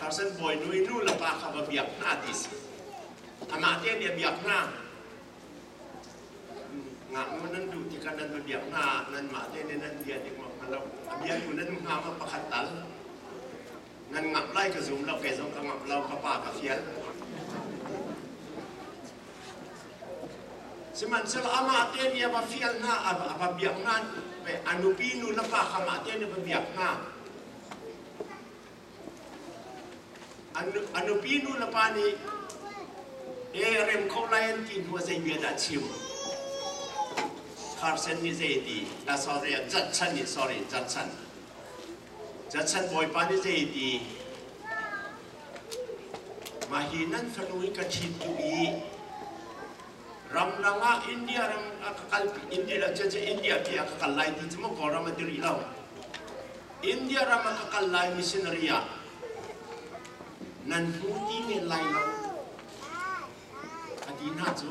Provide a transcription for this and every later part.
Carson bawi nu i nu le pa kha va biak hna ti si. Amah te nih a biak hna. Ngaknu nan duh tikah nan va biak hna, nanmah te nih nan bia dik ma hngal lo. A biatu nan hnga ma pakhat tal. Nan ngamh lai ka zum lo, kei zong ka ngamh lo, ka pa ka fial. Sihmanhsehlaw amah te nih a va fial hna, a va biak hna, a nupi nu le pa kha amah te nih a va biak hna. A nupi nu le pa nih e rem kho lai an ti hnu ah zei bia dah chim? Carson nih zei a ti? Ah, sorry, Judson nih, sorry, Judson. Judson bawipa nih zei a ti? Mah hi nan fanu hi ka ṭhit duh i ramdang ah India ram ah ka kal India la cu India pi ah ka kal lai ti cu maw Kawlram a ti rih lo. India ram ah ka kal lai missionary ah nan hmu ti men lai lo a ti hna cu.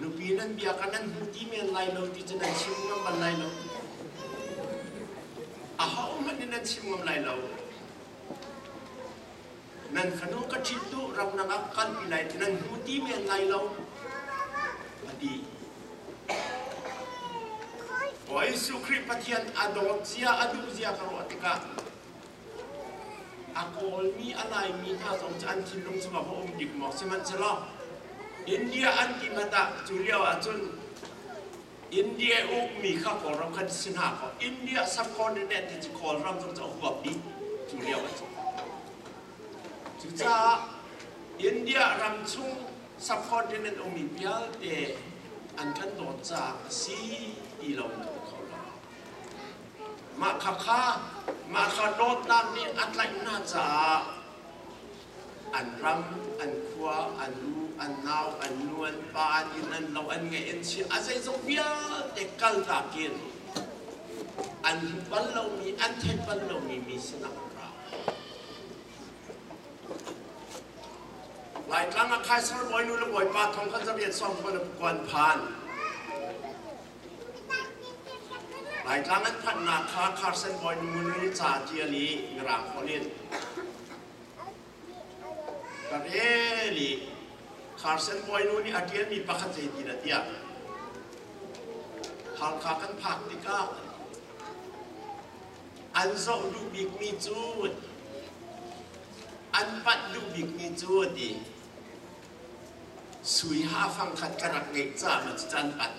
Nupi nan bia ka nan hmu ti men lai lo ti cu nan chim ngam bal lai lo. Ahohmanh nih nan chim ngam lai lo. Nan fanu ka ṭhit duh ramdang ah kalpi lai ti nan hmu ti men lai lo a ti. Bawi Jesuh Khrih Pathian a dawt zia a duh zia ka ruah tikah A Kawlmi, a Laimi hna zong cu an thinlung cu va um dik maw? Sihmanhsehlaw India an ti hmanh ah cu lio ahcun India ukmi kha Kawlram khan si hna kaw India subcontinent ti cu Kawlram zong cu a huap dih cu lio ahcun. Cucaah India ram chung subcontinent ummi vialte an kan dawt caah a si ti lo in ka um kho lo. Mah khakha mah kha dawtnak nih a tlaih hna caah an ram, an khua, an u, an nau, an nu, an pa, an inn, an lo, an ngeih, an chia, a zeizong vialte kaltak in an hmu bal lomi, an theih bal lomi mi sinah an ra. Laitlang ah Kaiser bawinu le bawipa thong khan zariat sawm khuan a kuan phan. Laitlang an phanhnak kha Carson bawi nu nih ca a ṭial i Mirang holh in ka rel i Carson bawinu nih a ṭialmi pakhat zeitin a tiah Halkha kan phak tikah an zoh duh bikmi cu an panh duh bikmi cu a ti. Sui ha fangkhat ka rak ngeih caah maw cucu an panh.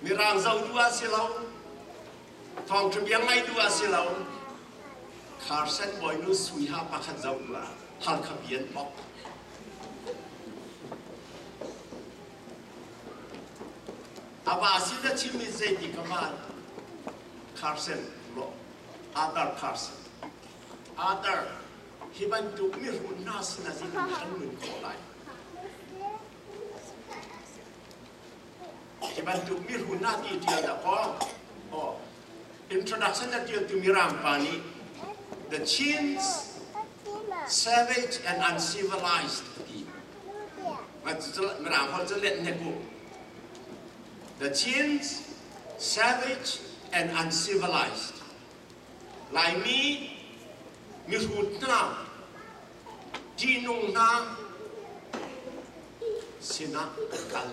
Mirang zoh duh ah si lo, thawngṭha bia ngaih duh ah si lo, Carson bawinu sui ha pakhat zoh duh ah Halkha bia an pok. A va sin a chimmi zeiti ka van Carson, Arthur Carson. Arthur, hi bantuk mihrut hna sinah zeitin kan nun khawh lai? Hi bantuk mihrut hna ti ṭial dah kaw, oh, introduction na ṭialtu Mirang pa nih The Chins savage and uncivilized ti. Mirang holh cu let hnek u. The Chins savage and uncivilized. Laimi mihrut hna, ṭihnung hna sinah an kal.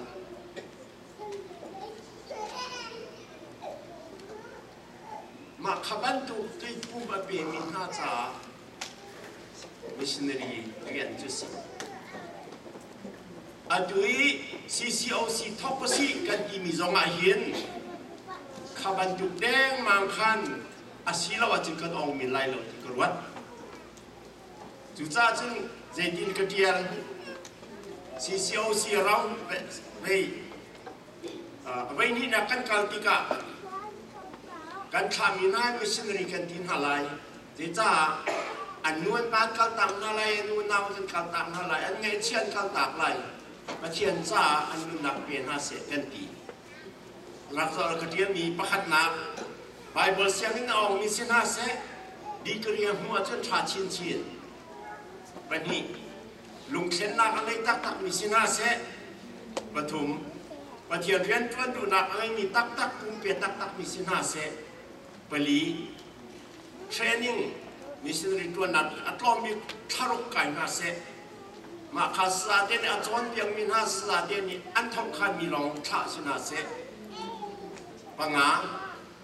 Mah kha bantuk tuipum a pemi hna caah missionary rian cu si. Atu i CCOC thawk usih kan timi zong ah hin kha bantuk dengmang khan a si lo ahcun kan ong men lai lo ti ka ruat. Cucaah cun zeitin ka ṭial CCOC round vei vei hnihnak kan kal tikah kan thlahmi hna missionary kan ti hna lai. Zeicah an nu an pa an kaltak hna lai, an unau an kaltak hna lai, an ngaihchia an kaltak lai. Pathian caah an nunnak pe hna seh kan ti. Lakzawr ka ṭialmi pakhatnak Baibal sianginn a awngmi si hna seh, degree a hmuh ahcun ṭha chinchin. Pahnih, lungthlennak a ngei taktakmi si hna seh. Pathum, Pathian rianṭuan duhnak a ngeimi taktak, pumpe taktakmi si hna seh. Pali, training missionary ṭuannak a tlawm bik thlaruk kai hna seh. Mah kha sate nih a cawnpiakmi hna sate nih an thongkhanmi lawng thlah si hna seh. Panga,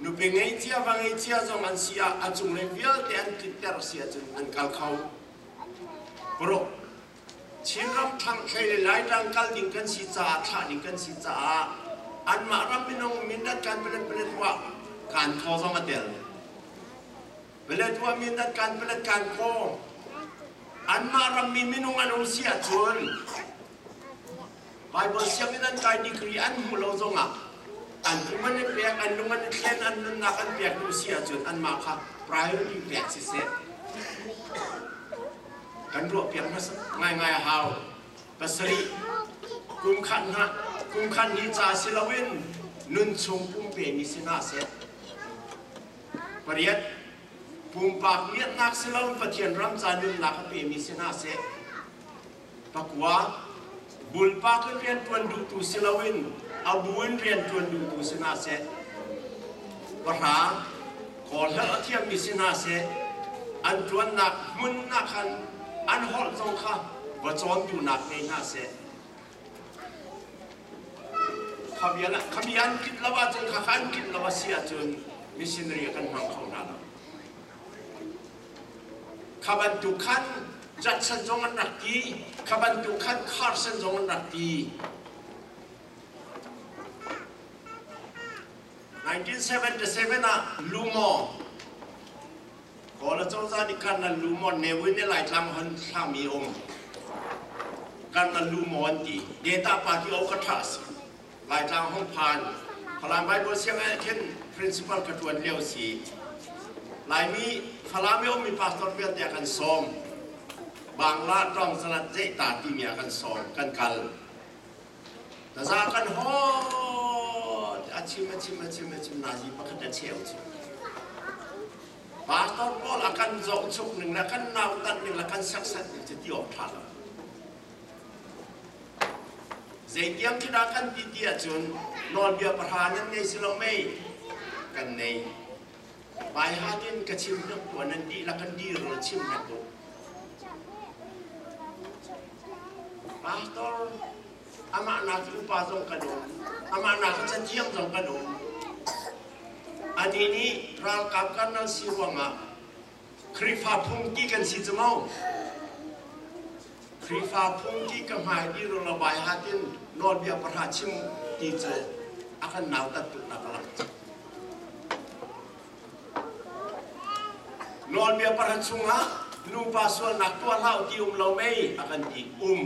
nupi ngei cia va ngei cia zong an si ah a cunglei vialte an tlinter si ahcun an kal kho. Paruk, Chinram thlanglei le Laitlang kal ding kan si caah thlah ding kan si caah anmah ram minung mindat kan palet palet ruah kan kho zong a tel. Palet ruah mindat kan palet kan kho. Anmah rammi minung an um si ahcun Bible sianginn an kai degree an hmuh lo zongah an pum an i pek, an lung an i thlen, an nunnak an pek duh si ahcun anmah kha priority pek siseh. Kan ruahpiak hmasa ngaingai a hau. Pasarih, kum khat hna, kum khat ni ca si loin nun chung pumpe mi si hna seh. Pariat, pumpak miatnak si loin Pathian ram ca nunnak a pemi si hna seh. Pakua, bulpak in rianṭuan duhtu si loin a bu in rianṭuan duhtu si hna seh. Pahra, kawlholh a thiammi si hna seh. An ṭuannak hmun ah khan an holh zong kha va cawn duhnak ngei hna seh. Kha bia an tlinh lo ahcun, kha kha an tlinh lo a si ahcun missionary ah kan hmang kho hna lo. Kha bantuk khan Judson zong an rak ti, kha bantuk khan Carson zong an rak ti. 1977 ah Lumo Kawl cozah nih kan Lumo Newin le Laitlang hon thlami um kan Lumo an ti. Data party o ka tha si. Laitlang hong phan Falam Bible sianginn khin principal ka ṭuan lio si. Laimi Falam i ummi pastor vialte a kan sawm. Bangla ṭawng zalat zeita timi a kan sawm kan kal. Taza kan hawt a chim a chim a chim a chim nazi pakhat a cheu chim. Pastor pawl a kan zohchuk ning le kan nautat ning le kan serhsat ning cu ti awk ṭha lo. Zeitiang khi dah kan ti ti ahcun nawlbia pahra nan ngei si lo mei? Kan nei. Baihat in ka chim hnek tuah nan dihlak kan dir chim hnek u. Pastor, amah nak upa zong kan um, amah nak cathiang zong kan um. Anih nih ralkap kan nan si ruangah Khrihfa phungki kan si cu mo. Khrihfa phungki ka hmai i rolo bai hatin nawlbia pahra chim ti cu a kan nautat tuk nak a lang. Nawlbia pahra chungah nupa sualnak tuah hlah ti um lo mei a kan ti um.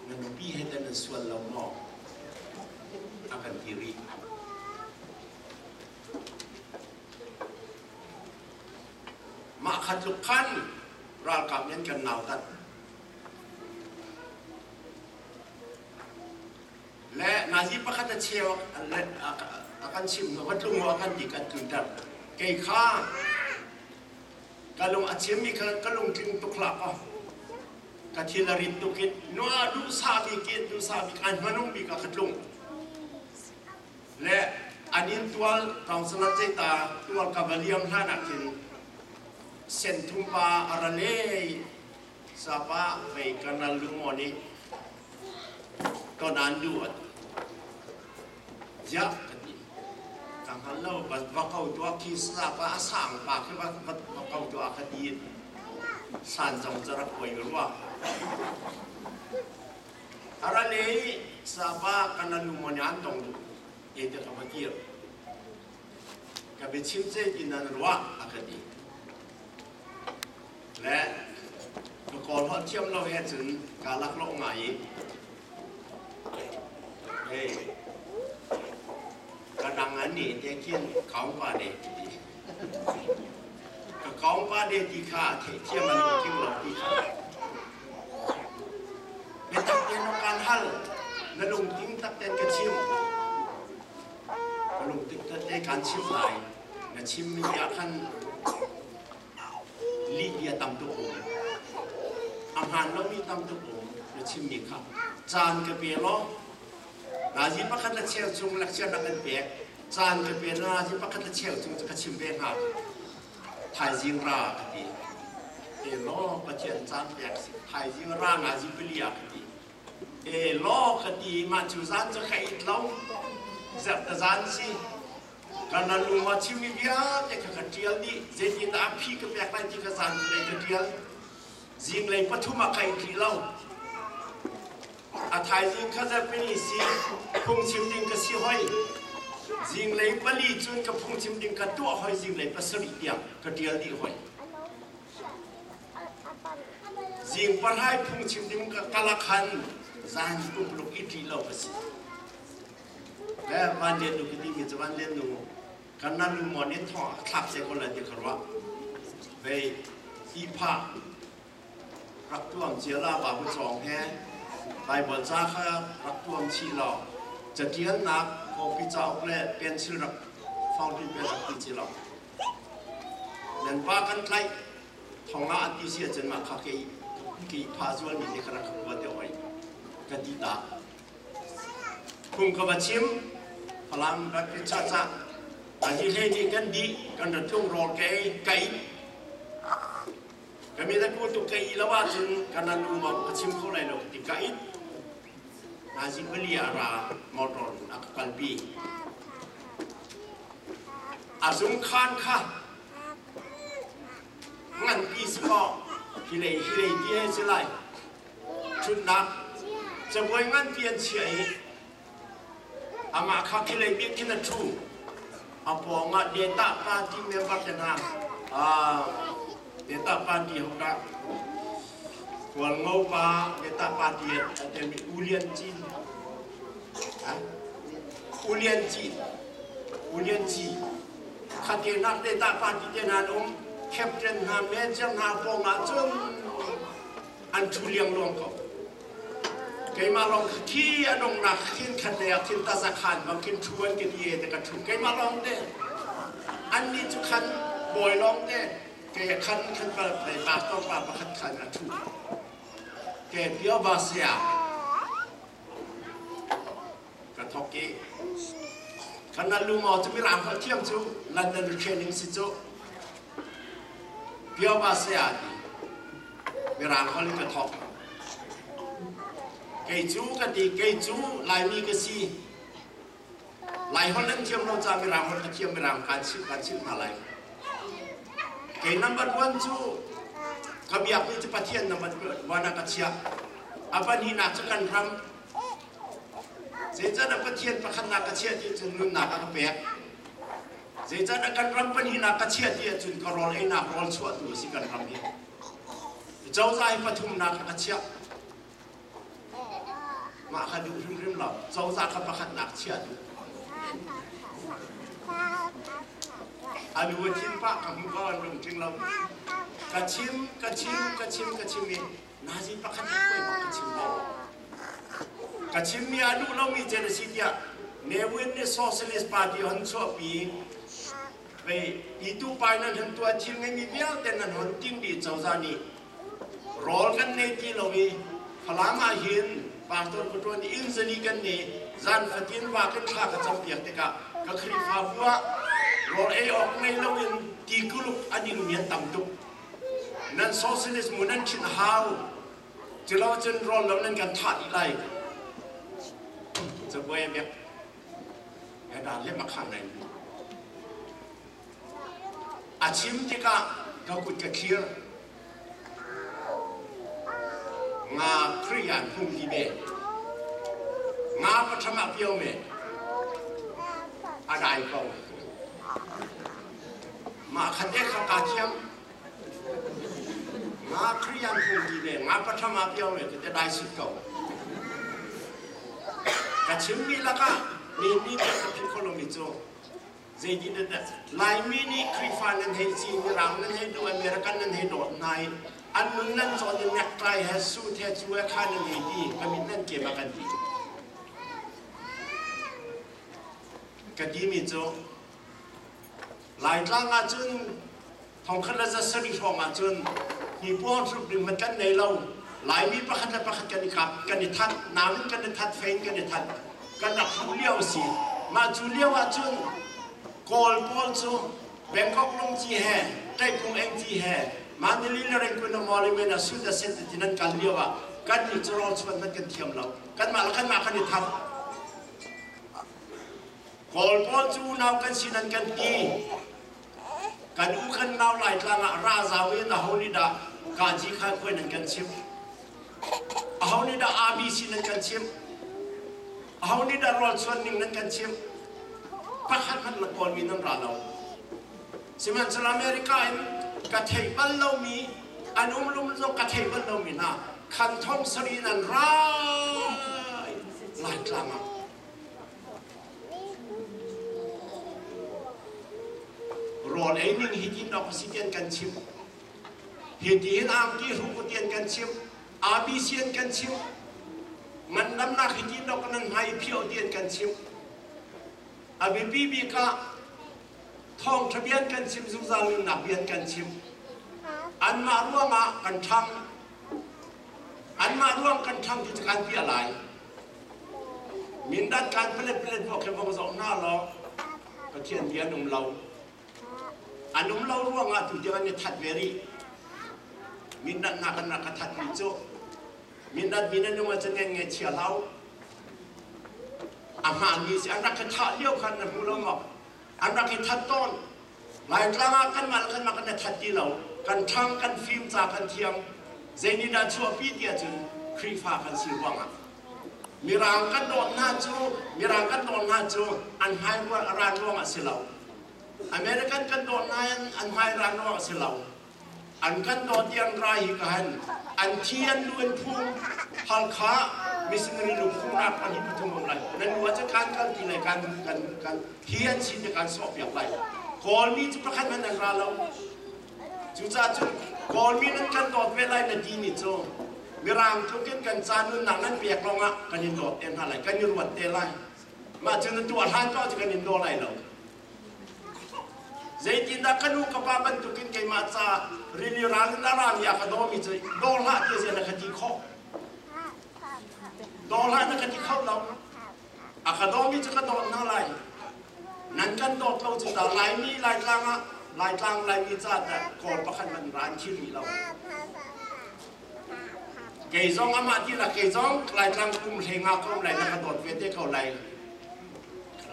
Na nupi he tan nan sual lo maw? A kan ti rih. Mah kha tluk khan ralkap nih an kan nautat. Le nazi pakhat a cheu a kan chimh hnu va tlung a kan ti kan tlunter. Kei kha ka lung a chimmi kha ka lungtling tuk hlah kaw ka thil a rit tuk in nua duhsah bik in duhsah bik an hmanung bik ah ka tlung. Le an inn tual councilor ceita tual ka va liam hlan ah khin senthum pa a ra le sapa vei kanal lungaw nih ton an duh at ziah ka ti ka hngal lo va ko tuah khi sapa a sang pa khi va ko tuah ka ti san zong ca rak kuai rua Arale sapa kana lumon an tong du e te ka vakir ka biachim ce tin nan ruah a ka ti le ka kawl holh thiam lo he cun ka lak lo ngai i hey ka dang an ni te khin kaung pa de ti ka kaung pa de ti kha theih thiam an lungtling lo ti kha Biatak tein na kaan hal. Na lungtling tak tein ka chim. Ka lungtling tak tein kaan chim lai. Na chimmi ah khan lih bia tam tuk um. A hmaan lomi tam tuk um. Na chimmi kha caan ka pe law nazi pakhat le cheu chung lecture na kan pek. Caan ka pe na hi pakhat le cheu cung cu ka chim ve hnga. Thaizing ra ka ti. E law Pathian caan pek si. Thaizing ra nga zi pali ah ka ti. E law ka ti mah cu zan cu ka it lo. Zerh ta zan si. Kan ran lung ma chimmi vialte kha ka ṭial dih. Zeitindah a phi ka pek lai ti kha zan lei ka ṭial. Zinglei pathum ah ka it rih lo. A thaizing kha zarhpini si phungchim ding ka si hoi. Zinglei pali cun ka phungchim ding ka tuah hoi zinglei pasarih tiang ka ṭial dih hoi. Zing pahrai phungchim ding ka kalak han zan pumluk i ṭi lo ka si. Le van lian nu ka timi cu van lian nu kan nan lu maw nin thong a thlak se ko lai ti ka ruah. Vei hi pha rak tuam cia la ba bu cawng he Bible ca kha rak tuam chih law catialnak copy cauk le pencil rak fountain pen rak ti ci law nan pa kan tlaih thong ah an ti si ahcun mah kha kei kei pha zual mi te kha rak ka te oi ka ti ta phung ka va chim Falam rak i cha cha a hi hlei nih kan dih kan ra tlung rawl ke kai Kami na ku tuk ka i lo ahcun ka nan um awk ka chim kho lai lo ti ka it. Nazi pali ah ra motor a ka kalpi. A zung khan kha nganpi si kaw hi lei hi lei ti he si lai. Ṭhutnak cabuai nganpi an chiah i amah kha khi lei bik khin a ṭhu. A pawng ah Data Party member te hna Data Party ho dah Hualngo pa Data Party a telmi U Lian Cin U Lian Cin U Lian Ci khate nak Data Party te hna an um captain hna major hna pawng ah cun an ṭhu liangluang ko. Keimah lawng khi a nungnak khin khat lei ah khin taza khan bang khin ṭhu an ka ti e te ka ṭhu. Keimah lawng te. Annih cu khan bawi lawng te. Ke khan khan pa lei pastor pa pakhat khan a ṭhu. Ke pio ba sia. Ka thok i kan nan lu maw cu mirang holh thiam cu London training si cu pio ba sia ti. Mirang holh in ka thawk. Kei cu ka ti, kei cu Laimi ka si. Lai holh nan thiam lo caah Mirang holh ka thiam, Mirang kaan chimh, kaan chimh hna lai. Kei number one cu ka biakmi cu Pathian number one ah ka chiah. A pahnihnak cu kan ram. Zeicahdah Pathian pakhatnak ka chiah ti cun nunnak a ka pek. Zeicahdah kan ram pahnihnak ka chiah ti ahcun ka rawl einak rawl chuahtu a si kan ram hi. Cozah hi pathumnak a ka chiah. Mah kha duh hrimhrim lo. Cozah kha pakhatnak chiah duh. A lu a thin pah ka hmu ko an lungtling lo. Ka chim, ka chim, ka chim, ka chim i nazi pakhat hi khuai bak ka chim lo. Ka chimmi a duh lomi cen a si tiah Ne Win nih Socialist Party hon chuahpi vei pitu pai nan han tuah thil ngeimi vialte nan hon ting dih cozah nih rawl kan nei ti lo i Falam ah hin pastor ka ṭuan i inn zali kan nei zan fatin va kan thla ka campiak tikah ka Khrihfabu ah rawl ei awk ngei loin ti kuluk a dingmi an tam tuk nan socialist mu nan ṭhinh hau culo cun rawl lo nan kan thah dih lai cabuai a bek dan le makhan nai a chim tikah ka kut ka thlir nga Kriyan hung ti be nga pathama pio me a dai ko mah khat e kha ka thiam Nga Kriyan hung ti ve nga pathama pio me te dai sit ko. Ka chimmi lakah mi ni te ka philh kho lomi cu zeitin dah Laimi nih Khrihfa nan hei ci Mirang nan hei duh American nan hei dawt hna i an nun nan cawn in necktie he suit he cu he kha nan hei ti ka mit nan kem a kan ti. Ka timi cu Laitlang ahcun thongkhat le za sarih hrawng ahcun hnipuan hruk ding hmanh kan nei lo. Laimi pakhat le pakhat kan i kap, kan i that, naam in kan i that, fei in kan i that. Kan rak hruh lio a si. Mah cu lio ahcun Kawl pawl cu Bangkok lungci he Ṭaihkung engci he Mandalay le Rangoon le Mawlamyine ah sut a set ti nan kal lio ah kan nih cu rawl chuan hmanh kan thiam lo. Kanmah le kanmah kan i that. Kawl pawl cu unau kan si nan kan ti. Kan u kan nau Laitlang ah ra zau in aho nih dah kaji kha khuai nan kan chimh? Aho nih dah ABC nan kan chimh? Aho nih dah rawl chuan ning nan kan chimh? Pakhat hmanh na Kawlmi nan ra lo. Sihmanhsehlaw America in ka theih bal lomi an um lum zong ka theih bal lomi hna khan thong sarih in an ra Laitlang ah. Rawl ei ning hi tin awk a si tian kan chimh. Hi ti hin angki hruk u tian kan chimh. ABC an kan chimh. Ngandamnak hi tin awk nan hmai i phio tian kan chimh. A biapi bik ah thawngṭha bia an kan chimh, zungzal nunnak bia an kan chimh. Anmah ruangah kan ṭhang. Anmah ruang kan ṭhang ti cu kan piah lai. Mindat kan palet palet vuak he vong zoh hna law Pathian bia an um lo. An um lo ruangah tu tiang an i that ve rih. Mindat hna kan rak ka that mi cu Mindat mi nan nung ahcun ngen ngaihchia hlah u. A hmaanmi si an rak ka thah lio khan na hmu lo maw? An rak i that tawn. Laitlang ah kanmah le kanmah kan i that ti lo. Kan ṭhang, kan fim, ca kan thiam. Zei nih dah chuahpi ti ahcun Khrihfa kan si ruangah. Mirang kan dawt hna cu Mirang kan dawt hna cu an hmai ran ruangah si lo. American kan dawt hna in an hmai ran ruangah si lo. An kan dawt i an ra hi ka han an thi an lu an phum Halkha missionary lu phumnak an hi pathum um lai nan nu ah kan kal ti lai kan kan kan hi an si te kan sawh piak lai Kawlmi cu pakhat hmanh an ra lo cucaah cun Kawlmi nan kan dawt ve lai na ti ni cu Mirang tluk in kan ca nunnak nan pek lawngah kan in dawt te hna lai kan i ruat te lai mah cu na tuah hlan ko cu kan in daw lai lo Zeitindah ka nu ka pa bantukin keimah ca rili ral in a rami a ka dawmi cu daw hlah ti zei na ka ti khawh? Daw hlah na ka ti kho lo. A ka dawmi cu ka dawt hna lai. Nan kan dawt lo cu ta Laimi Laitlang ah Laitlang Laimi ca dah Kawl pakhat man ra an thil rih lo. Kei zong amah ti la kei zong Laitlang kum hlei nga ka um lai na ka dawt ve te ko lai.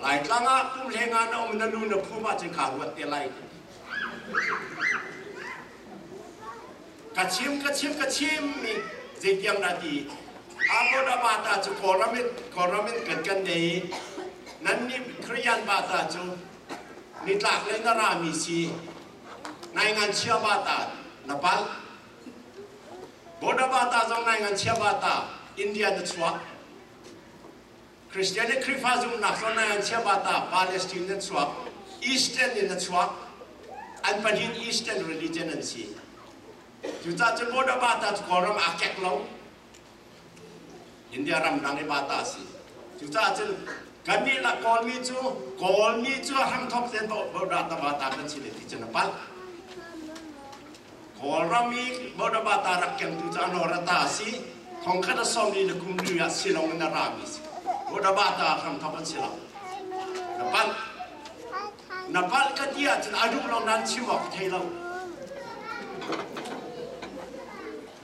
Laitlang ah kum hleng ah na um na nu na phum ahcun kaa ruat te lai. Ka chim ka chim ka chim mi zeitiang dah ti Aboda bata cu Kawlram in Kawlram in kan kan nei nan nih Korean bata cu nitlak lei na rami si nai ngan chia bata na pal Boda bata zong nai ngan chia bata India na chuak Christian le Khrihfa zumhnak zawn ah an chiabata Palestine an chuak, Eastern in a chuak. An pahnih Eastern religion an si. Cucaah cun border bata cu Kawlram aa kek lo. India ram dang i bata a si. Cucaah cun kannih la Kawlmi cu Kawlmi cu a hramthawk tein border bata kan si le ti cun a palh. Kawlram i border bata rak kengtu cu Anorata a si. Thongkhat a sawm li le kum li ah silong in a rami si. Border bata hramthawk an si lo. Na palh. Na palh ka ti ahcun a duh lo nan chim awk thei lo.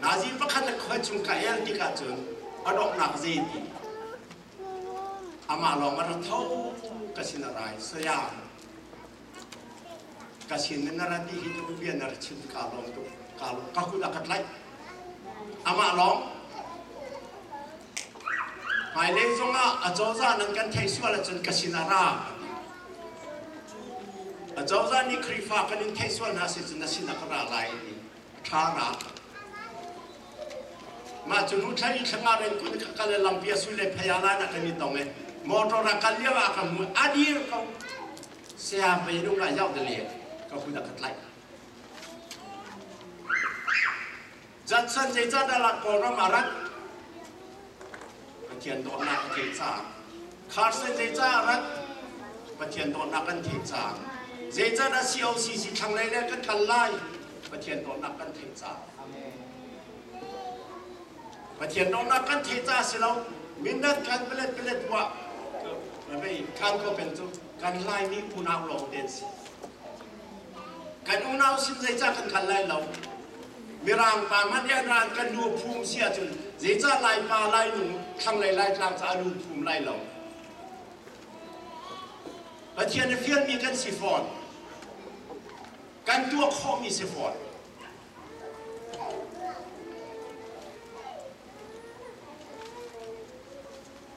Nazi pakhat le khoi chung ka el tik ahcun a donghnak zei ti. Amah lawng a ra tho ka sin a rai. Saya Ka sin in na rat i hi tluk bia na ra chim kaa lawm tuk. Kaa lawm. Ka kut a ka tlaih. Amah lawng. Hmailei zongah acozah nan kan theih sual ahcun ka sin ah ra. Acozah nih Khrihfa kan in theih sual hna si cun na sin ah ka ra lai ti. Ṭha ra. Mah cu nu thla i thla nga ren kun ka kal i lampi a sul le phei ah lan ah kan i tong i motor a kal lio ah ka hmu a dir ko. Saya pei nung lai yau le ka hun a ka tlaih. Judson zeicahdah la Kawlram a rat? Pathian dawtnak a theih caah. Carson zeicah a rat? Pathian dawtnak kan theih caah. Zeicahdah COCC thlanglei le kan kal lai? Pathian dawtnak kan theih caah. Pathian dawtnak kan theih caah si lo. Mindat kan pelet pelet buah. Kan ko pen cu. Kan Laimi unau lawng te an si. Kan unau sin zeicah kan kal lai lo? Mirang pa hmanh nih an ran kan nu phum si ahcun zeicah Laipa Lainu thlanglei Laitlang caah nu phum lai lo? Pathian a fialmi kan si fawn. Kan tuah khawhmi si fawn.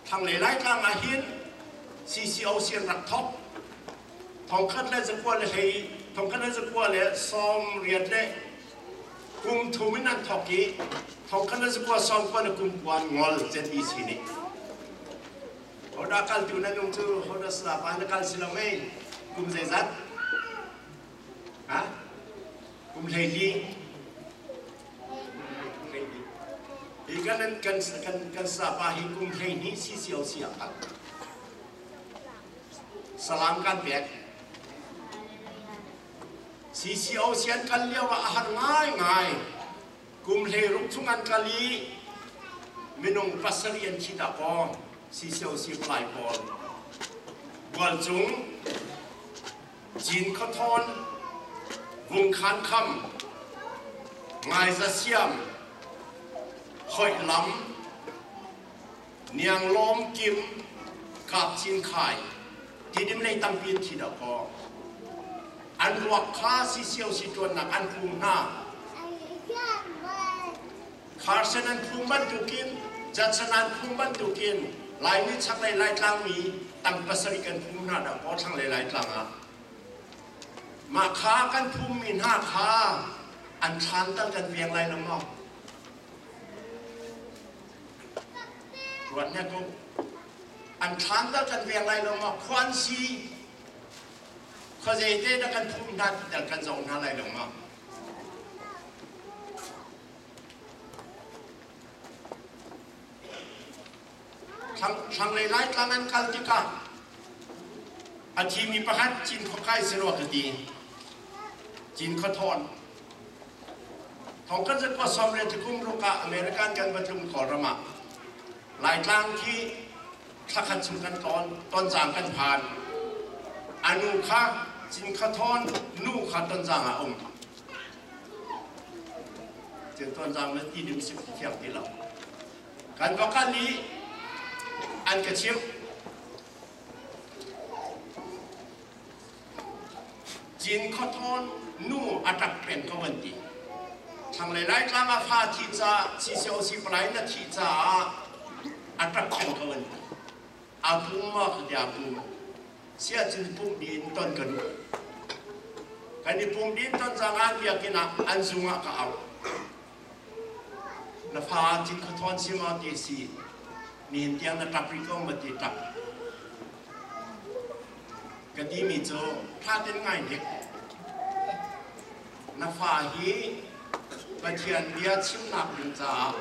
Thlanglei Laitlang ah hin CCOC an rak thawk. Thongkhat le zakua le hlei, thongkhat le zakua le 80 le kum thum in an thawk i thongkhat le zakua 90 le kum kua an ngol ZBC nih. Hodah kal tu nan um cu hodah sapa na kal si lo mei kum zeizat? Ha? Kum 14. Hi kan kan kan kan sapa hi kum 12 CCOC ah kal. Salam kan pek. CCOC an kal lio ah a har ngaingai. Kum 16 chung an kal i minung pasarih an thi dahkaw CCOC palai pawl. Bualcung, Cin Khuathawn, Vungkhan Kham, Ngaiza Siam, Hoih Lam, Nianglawm Kim, Kap Cin Khai, Tidim lei tampi an thi dahkaw. An ruak kha CCOC ṭuannak an phum hna. Carson an phum bantukin, Judson an phum bantukin Laimi chaklei Laitlang mi tang pasarih kan phum hna dahkaw thlanglei Laitlang ah. Mah kha kan phummi hna kha an thlan tal kan veng lai lo maw? Ruat hnek u. An thlan tal kan veng lai lo maw? Khua an si. Khuazei te dah kan phum hna ti tal kan zoh hna lai lo maw? Thlanglei Laitlang an kal tikah a thimi pakhat Cinkhua kai si rua ka ti. Cinkhua thawn. Thong kan zakua 83 kum ah American kan va tlung Kawlram ah Laitlang khi thlakhat chung kan tlawn, Tonzang kan phan. A nu kha Cinkhua thawn, nu kha Tonzang ah a um. Cun Tonzang le Tidim si thiang ti lo. Kan va kal i an ka chimh. Cinkhua thawn nu a ṭap peng ko an ti. Thlanglei Laitlang ah fa thi caah CCOC palai na thih caah a ṭap peng ko an ti. A pum maw ka ti a pum. Siah cun pumh dih in ton ka duh. Kan i pum dih in ton cang ah biakinn ah an zung ah ka auh. Na fa Cinkhua thawn si maw ti a si. Nihin tiang na ṭap rih ko maw ti ṭap. Ka timi cu ṭha tein ngai hnik. Na fa hi Pathian bia chimnak ding caah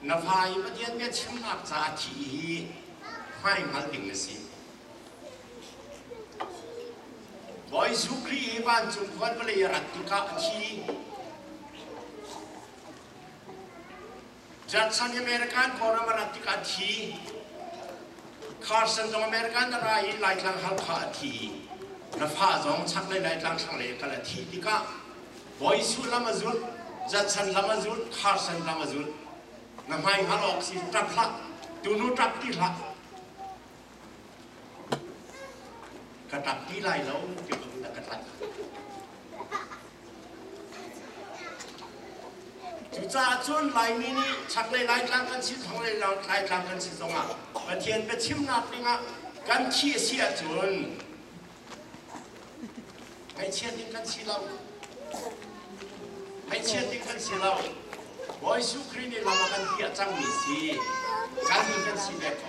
Na fa i Pathian bia chimnak caah thih hi hmaihngal ding na si. Bawi Jesuh Khrih hi vancung khuan vawlei a rat tikah a thi. Judson American Kawlram a rat tikah a thi. Carson zong American a ra i Laitlang Halkha a thi. Na fa zong chaklei Laitlang thlanglei kal a thih tikah Bawi Jesuh lam a zulh, Judson lam a zulh, Carson lam a zulh. Na hmai hngal awk si ṭap hlah, tunu ṭap ti hlah. Ka ṭap ti lai lo ti ka kut a ka tlaih. Cucaah cun Laimi nih chaklei Laitlang kan si, thlanglei Laitlang kan si zongah Pathian biachimnak dingah kan thi a si ahcun ngaihchiat ding kan si lo. Ngaihchiat ding kan si lo. Bawi Jesuh Khrih nih lam a kan piah cangmi si. Kan nih kan si ve ko.